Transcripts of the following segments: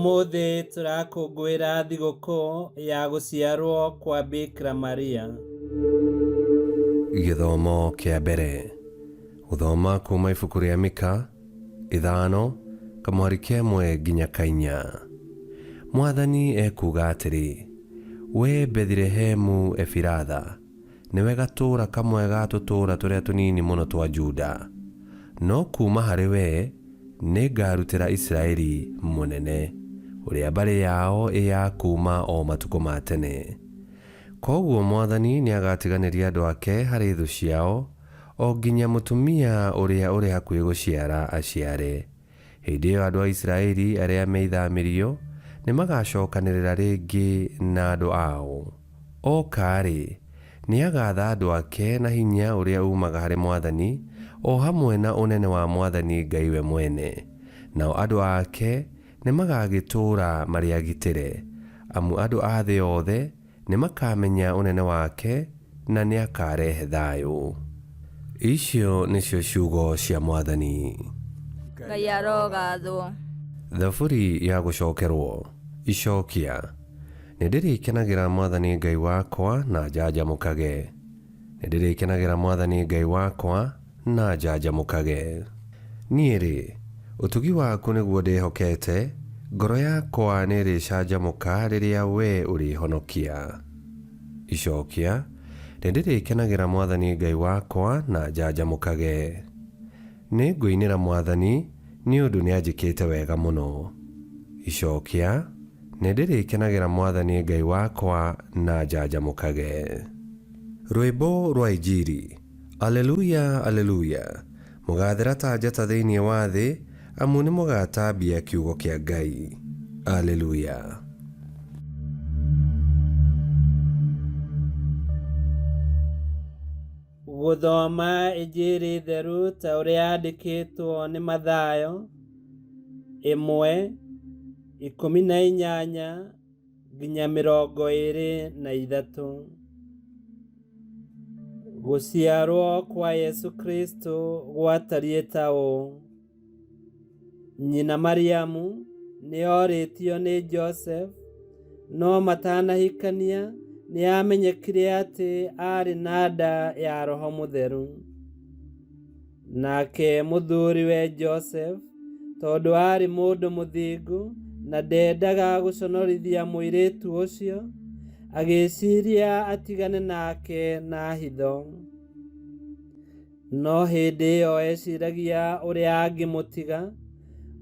Ũmũthĩ tũrakũngũĩra thigũkũ ya gũciarwo kwa Bikira Maria. Gĩthomo kĩa mbere. Gũthoma kuma ibuku rĩa Mika ithano kamũhari kemwe nginya kainya. Mwathani ekuuga atĩrĩ, Wee Bethilehemu Efiratha, nĩwe gatũũra kamwe ga tũtũũra tũrĩa tũnini mũno twa Juda, no kuuma harĩ wee nĩngarutĩra Isiraeli mũnene, ũrĩa mbarĩ yao ĩ ya kuuma o matukũ ma tene. Kwoguo Mwathani nĩagatiganĩria andũ ake harĩ thũ ciao, o nginya mũtumia ũrĩa ũrĩ hakuhĩ gũciara aciare. Hĩndĩ ĩyo andũ a Isiraeli arĩa me ithamĩrio nĩmagacookanĩrĩra rĩngĩ na andũ ao. Oka-rĩ, nĩagaatha andũ ake na hinya ũrĩa uumaga harĩ Mwathani, o hamwe na ũnene wa Mwathani Ngai we mwene, nao andũ ake nĩmagagĩtũũra marĩ agitĩre, amu andũ a thĩ yothe nĩmakamenya ũnene wake na nĩakarehe thayũ. Icio nĩcio ciugo cia Mwathani. Ngai arogathwo. Thaburi ya gũcokerwo. Icokia. Nĩndĩrĩkenagĩra Mwathani Ngai wakwa na njanjamũkage. Nĩndĩrĩkenagĩra Mwathani Ngai wakwa na njanjamũkage. Niĩ-rĩ, ũtugi waku nĩguo ndĩhokete, ngoro yakwa nĩĩrĩcanjamũka rĩrĩa wee ũrĩhonokia. Icokia. Nĩndĩrĩkenagĩra Mwathani Ngai wakwa na njanjamũkage. Nĩngũinĩra Mwathani nĩ ũndũ nĩanjĩkĩte wega mũno. Icokia. Nĩndĩrĩkenagĩra Mwathani Ngai wakwa na njanjamũkage. Rwĩmbo rwa Injiri. Aleluya, Aleluya! Mũgaathera ta njata thĩinĩ wa thĩ, amu nĩmũgatambia kiugo kĩa Ngai. Aleluya! Gũthoma Injiri theru ta ũrĩa yandĩkĩtwo nĩ Mathayo, 1:18 nginya 23. Gũciarwo kwa Yesu Kristo gwatariĩ ta ũũ: Nyina Mariamu nĩ orĩtio nĩ Joseph, no matanahikania nĩ amenyekire atĩ aarĩ na nda ya Roho Mũtheru. Nake mũthuriwe Joseph, tondũ aarĩ mũndũ mũthingu na ndendaga gũconorithia mũirĩtu ũcio, agĩciria atigane nake na hitho. No hĩndĩ ĩyo eciragia ũrĩa angĩmũtiga,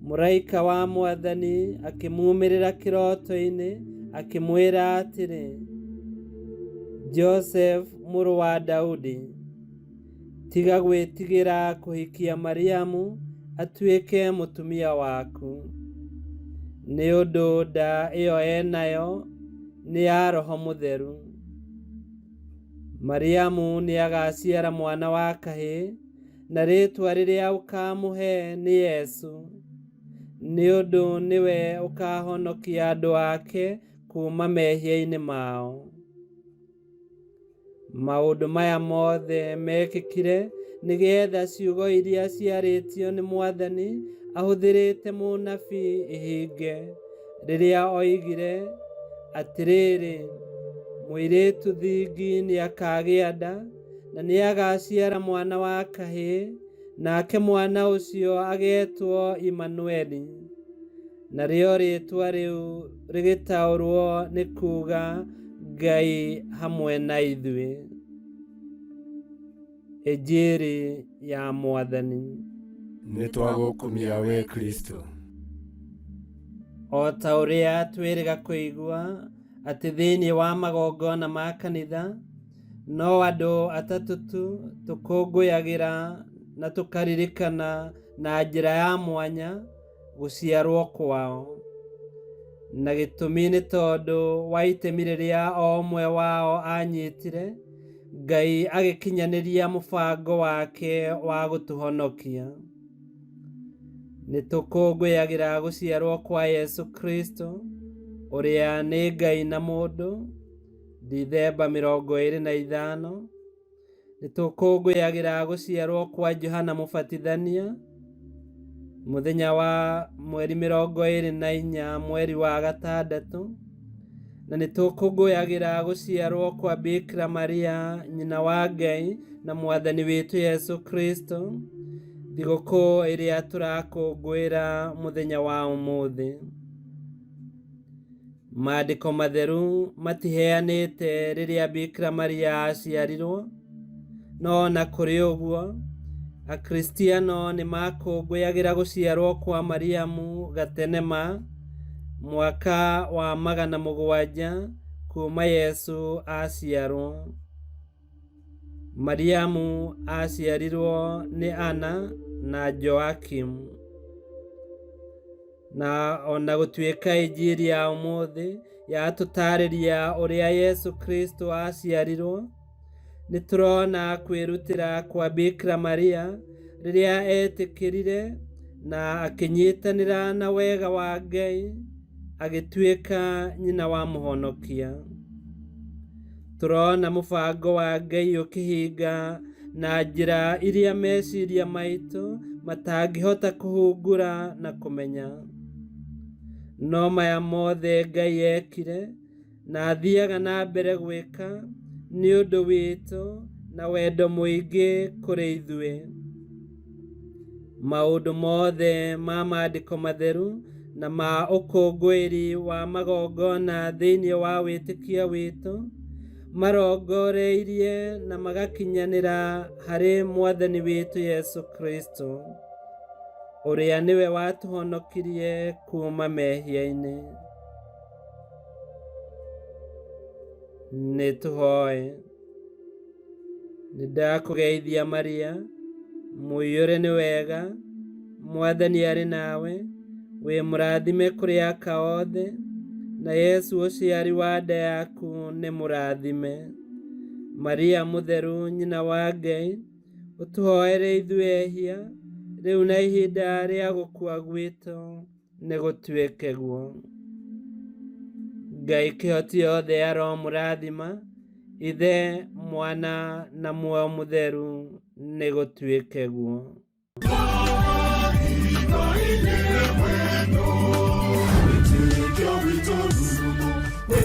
mũraika wa Mwathani akĩmumĩrĩra kĩroto-inĩ akĩmwĩra atĩrĩ, Joseph mũrũ wa Daudi, tiga gwĩtigĩra kũhikia Mariamu atuĩke mũtumia waku, nĩ ũndũ nda ĩyo enayo nĩ ya Roho Mũtheru. Mariamu nĩagaciara mwana wa kahĩĩ, na rĩĩtwa rĩrĩa ũkaamũhe nĩ Yesu, nĩ ũndũ nĩwe ũkaahonokia andũ ake kuuma mehia-inĩ mao. Maũndũ maya mothe meekĩkire nĩgeetha ciugo iria ciarĩtio nĩ Mwathani ahũthĩrĩte mũnabii ihinge, rĩrĩa oigire, Atĩrĩrĩ, mũirĩtu thingi nĩakagĩa nda, na nĩagaciara mwana wa kahĩĩ, nake mwana ũcio ageetwo Imanueli. Narĩo rĩĩtwa rĩu rĩgĩtaũrwo nĩ kuuga Ngai hamwe na ithuĩ. Injiri ya Mwathani. Nĩ twagũkumia wee Kristo. O ta ũrĩa twĩrĩga kũigua atĩ thĩinĩ wa magongona ma kanitha no andũ atatũ tu tũkũngũyagĩra na tũkaririkana na njĩra ya mwanya gũciarwo kwao. Na gĩtũmi nĩ tondũ wa itemi rĩrĩa o ũmwe wao anyitire, Ngai agĩkinyanĩria mũbango wake wa gũtũhonokia. Nĩ tũkũngũyagĩra gũciarwo kwa Yesu Kristo, ũrĩa nĩ Ngai na mũndũ, Dithemba 25. Nĩ tũkũngũyagĩra gũciarwo kwa Johana Mũbatithania, Mũthenya wa mweri 24 mweri wa gatandatũ, na nĩ tũkũngũyagĩra gũciarwo kwa Bikira Maria nyina wa Ngai na Mwathani witũ Yesu Kristo, thigũkũ ĩrĩa tũrakũngũĩra mũthenya wa ũmũthĩ. Maandĩko matheru matiheanĩte rĩrĩa Bikira Maria aciarirwo, no ona kũrĩ ũguo Akristiano nĩ makũngũyagĩra gũciarwo kwa Mariamu gatenema mwaka wa 700 kuma Yesu aciarwo. Mariamu aciarirwo nĩ Ana na Joakimu. Na ona gũtuĩka Injiri ya ũmũthĩ yatũtarĩria ũrĩa Yesu Kristo aciarirwo, nĩ tũrona kwĩrutĩra kwa Bikira Maria rĩrĩa etĩkĩrire na akĩnyitanĩra na wega wa Ngai agĩtuĩka nyina wa Mũhonokia. Tũrona mũbango wa Ngai ũkĩhinga na njĩra iria meciria maitũ matangĩhota kũhungura na kũmenya. No maya mothe Ngai ekire na athiaga na mbere gwĩka nĩ ũndũ witũ na wendo mũingĩ kũrĩ ithuĩ. Maũndũ mothe ma maandĩko matheru na ma ũkũngũĩri wa magongona thĩinĩ wa wĩtĩkio witũ marongoreirie na magakinyanĩra harĩ Mwathani witũ Yesu Kristo, ũrĩa nĩwe watũhonokirie kuma mehia-inĩ. Nĩ tũhoe. Nĩ ndakũgeithia Maria, mũiyũre nĩ wega, Mwathani arĩ nawe, wĩ mũrathime kũrĩ aka othe, na Yesu ũciari wa nda yaku nĩ mũrathime. Maria mũtheru nyina wa Ngai, ũtũhoere ithuĩ ehia, rĩu na ihinda rĩa gũkua gwitũ nĩ gũtuĩke guo. Ngai kĩhoti yothe aromũrathima, Ithe, Mwana na Muoyo Mũtheru, nĩ gũtuĩke guo.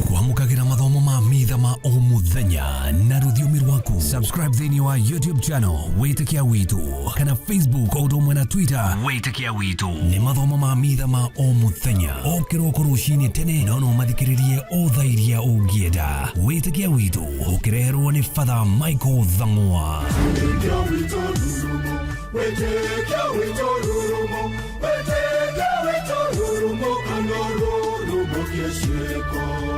Kwamũkagĩra mathomo ma mitha ma o mũthenya na rũthiomi rwaku. Subscribe thĩinĩ wa YouTube channel Wĩtĩkia Witũ kana Facebook o ũndũ ũmwe na Twitter Wĩtĩkia Witũ. Nĩ mathomo ma mitha ma o mũthenya o kĩroko rũcinĩ tene, no no mathikĩrĩrie o thaa iria ũngĩenda. Wĩtĩkia Witũ ũkĩreherwo nĩ Father Michael Thang'wa. Wĩtĩkia witũ rurumo, wĩtĩkia witũ rurumo, kana rurumo kĩciĩko.